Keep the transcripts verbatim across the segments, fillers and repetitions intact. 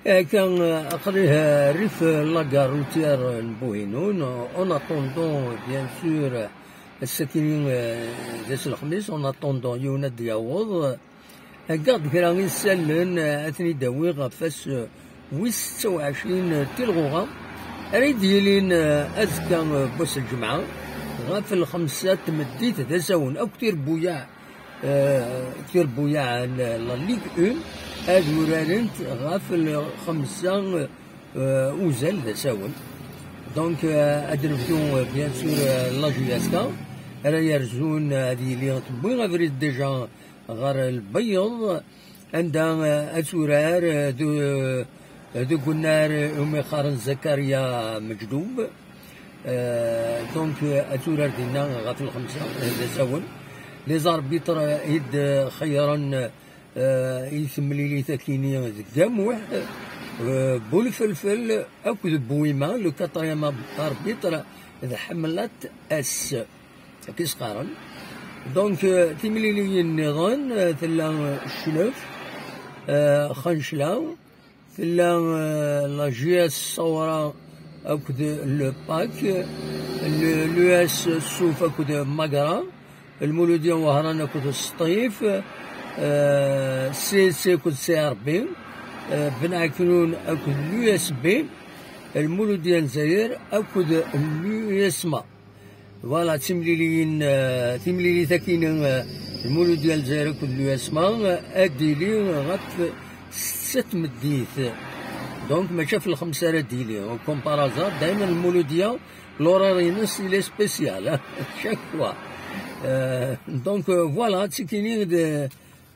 Akka, aql-i rrif la gare routière n Buhinun. En attendant, bien sûr, ass-agi d ass n lexmis, en attendant yiwen ad d-yaweḍ. Heggaɣ-d kra isallen, ad ten-id-awiɣ ɣef wass wis setta u ɛecrin tilɣuɣa, ara yi-d-yilin azekka, wass n lǧemɛa, ɣef lxemsa n tmeddit d asawen akk tirbuyaɛ, eh, tirbuyaɛ n la Ligue un ad urarent ɣef lxemsa, eh, uzal d asawen. Donc, eh, ad nebdu, eh, bien sûr, eh, la J S K ara yerzun, eh, ad yili tewwi abrid déjà ɣer Lbeyyeḍ, anda, eh, ad turar, eh, d, eh, deg unnar, eh, umi qqaren Zakaria Mejdub. Eh, donc, eh, ad turar dinna ɣef lxemsa, eh, d asawen. Les arbitres, eh, i d-xeyyren, eh, i temlilit akini deg Gamuḥ, eh, Bulfelfel akked Bouima, le quatrième arbitre d Ḥemlat S. Akka i s-qqaren. Donc, eh, timliliyin nniḍen, eh, tella, eh, Cclef, eh, Xancla, tella, eh, la J S Sawra akked le Pac, le, l'U S Suf akked Magra, Lmuludya Wehran akked Sṭif, eh, C S C akked C R B, eh, Ben Ɛeknun akked l'U S B, Lmuludya n Lezzayer akked l'U S M A. Voilà, timliliyin, eh, timlilit akkin, eh, Lmuludya n Lezzayer akked l'U S M A, eh, ad d-tili ɣef setta tmeddit. Donc, mačči ɣef lxemsa ara d-tili. Comme par hasard, dayma Lmuludya, l'horaire-ines, il est spécial, hein, chaque fois. Euh, donc, euh, voilà, tikini de,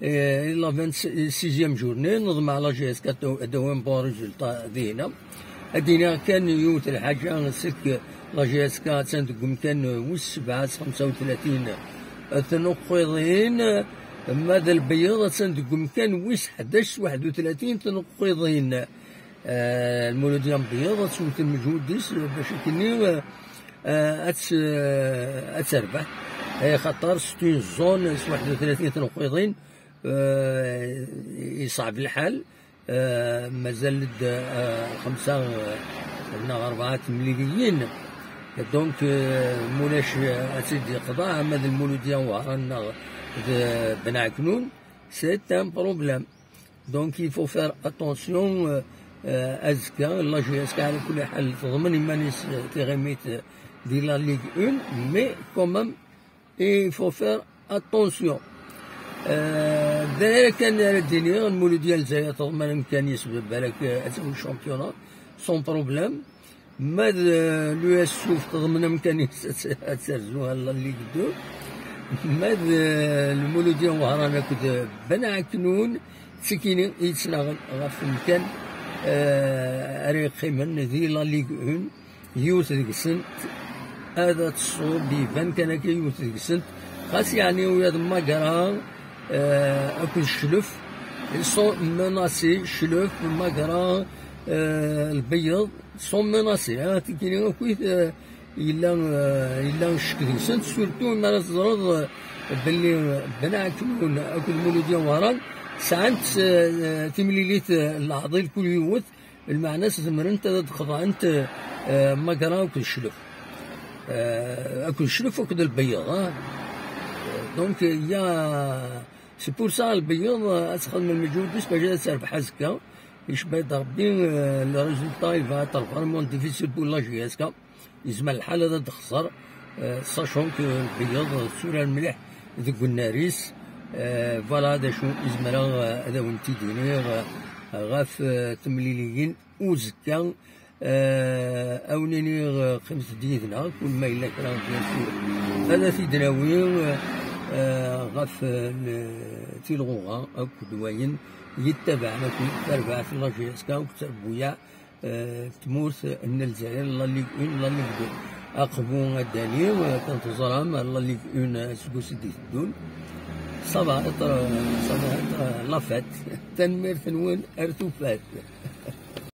euh, la vingt-sixième journée, neḍmeɛ la J S K ad d-awin bon résultat dinna. Ad d-iniɣ kan yiwet lḥaǧa, c'est que la J S K attan deg umkan wis sebɛa s xemsa u tlatin tnuqqiḍin, ma d Lbeyyeḍ attan deg umkan wis ḥdac s waḥed u tlatin tnuqqiḍin. Eh, Lmuludya n Beyyeḍ ad twet lmeǧhud-is bac akkenni, eh, eh, ad tt-, eh, ad terbeḥ. Eh, xaṭer c'est une zone s waḥed u tlatin tnuqqiḍin, eh, yeṣɛeb lḥal. Eh, mazal-d, eh, xemsa, eh, neɣ rebɛa temliliyin. Donc, eh, mulac, eh, ad tt-id-yeqḍeɛ ama d Lmuludya n Wehran neɣ d Ben Ɛeknun, c'est un problème. Donc, il faut faire attention, euh, euh, azekka, la J S K, ɛla kulli ḥal, teḍmen iman-is, euh, tiɣimit, euh, di la Ligue un, mais quand même, il faut faire attention. Euh, d aya kan ara d-iniɣ, Lmuludya n Lezzayer teḍmen amkan-is, balak, euh, ad tawi championnat, sans problème. Ma d, euh, l'U S Suf teḍmen amkan-is ad, ad terzu ɣer la Ligue deux. Ma d, euh, Lmuludya n Wehran akked Ben Ɛeknun, d tikini i yettnaɣen ɣef umkan, euh, ara yeqqimen di la Ligue un, yiwet deg-sent ad tṣub, iban kan akka yiwet deg-sent, xas yeɛni ula d Magra, euh, akked Cclef, ils sont menacés, Cclef, Magra, euh, Lbeyyeḍ, sont menacés, hein, tikini akkit, euh, yella, euh, yella ccek deg-sent, surtout mi ara teẓreḍ, euh, belli, euh, Ben Ɛeknun akked Lmuludya n Wehran sɛant, euh, timlilit, euh, n leɛḍil kul yiwet, lmeɛna zemrent ad d-xeḍɛent, euh, Magra akked Cclef. Euh, akked Cclef akked Lbeyyeḍ, hein. Euh, donc, il y a, c'est pour ça, Lbeyyeḍ, euh, ad texdem lmeǧhud-is bac ad terbeḥ azekka. Icba-d Rebbi, euh, le résultat, il va être vraiment difficile pour la J S K. Yezmer lḥal ad texser, euh, sachant que Lbeyyeḍ tetturar mliḥ deg unnar-is. Euh, voilà d acu i zemreɣ, euh, ad awen-t-id-iniɣ, euh, ɣef, euh, temliliyin uzekka. Euh, ad wen-iniɣ, euh, qqimet-d yid-neɣ, kul ma yella kra, bien sûr, ad t-id-nawi, euh, euh, ɣef, euh, le-, tilɣuɣa akked wayen yettabaɛen akk tarbaɛt n la J S K akked terbuyaɛ, euh, tmurt n Lezzayer, la Ligue un, la Ligue deux. Aqbu ad d-ali, euh, kan teẓram, la Ligue un, euh, seg wass i d-iteddun. Ça va être, euh, ça va être, euh, la fête. Tanemmirt-nwen, ar tufat.